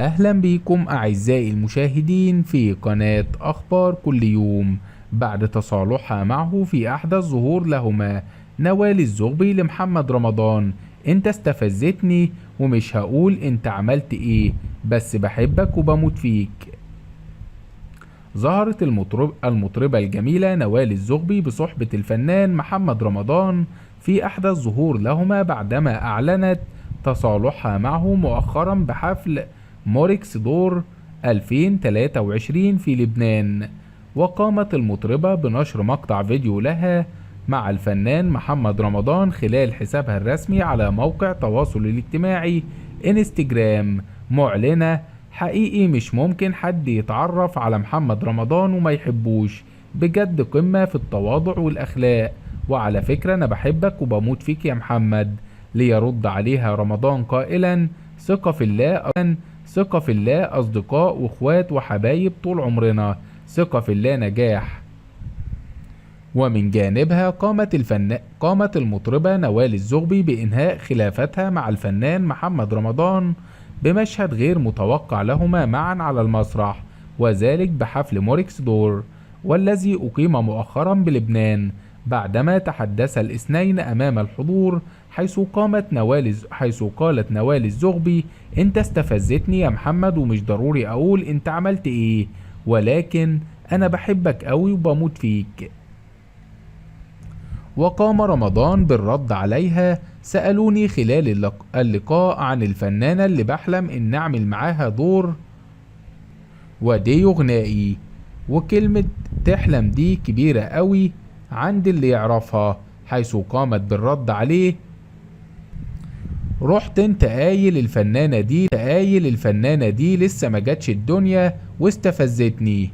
أهلا بكم أعزائي المشاهدين في قناة أخبار كل يوم. بعد تصالحها معه في أحدث ظهور لهما، نوال الزغبي لمحمد رمضان: انت استفزتني ومش هقول انت عملت ايه، بس بحبك وبموت فيك. ظهرت المطربة الجميلة نوال الزغبي بصحبة الفنان محمد رمضان في أحدث ظهور لهما بعدما أعلنت تصالحها معه مؤخرا بحفل موركس دور 2023 في لبنان. وقامت المطربة بنشر مقطع فيديو لها مع الفنان محمد رمضان خلال حسابها الرسمي على موقع التواصل الاجتماعي انستجرام، معلنة: حقيقي مش ممكن حد يتعرف على محمد رمضان وما يحبوش، بجد قمة في التواضع والأخلاق، وعلى فكرة أنا بحبك وبموت فيك يا محمد. ليرد عليها رمضان قائلا: ثقة في الله، ثقة في الله، أصدقاء وإخوات وحبايب طول عمرنا، ثقة في الله نجاح. ومن جانبها قامت المطربة نوال الزغبي بإنهاء خلافتها مع الفنان محمد رمضان بمشهد غير متوقع لهما معا على المسرح، وذلك بحفل موركس دور والذي أقيم مؤخرا بلبنان، بعدما تحدث الاثنين أمام الحضور، حيث قالت نوال الزغبي: انت استفزتني يا محمد ومش ضروري اقول انت عملت ايه، ولكن انا بحبك قوي وبموت فيك. وقام رمضان بالرد عليها: سألوني خلال اللقاء عن الفنانة اللي بحلم ان اعمل معاها دور وديو غنائي، وكلمة تحلم دي كبيرة قوي عند اللي يعرفها، حيث قامت بالرد عليه: رحت انت قايل الفنانة دي لسه ما جاتش الدنيا واستفزتني.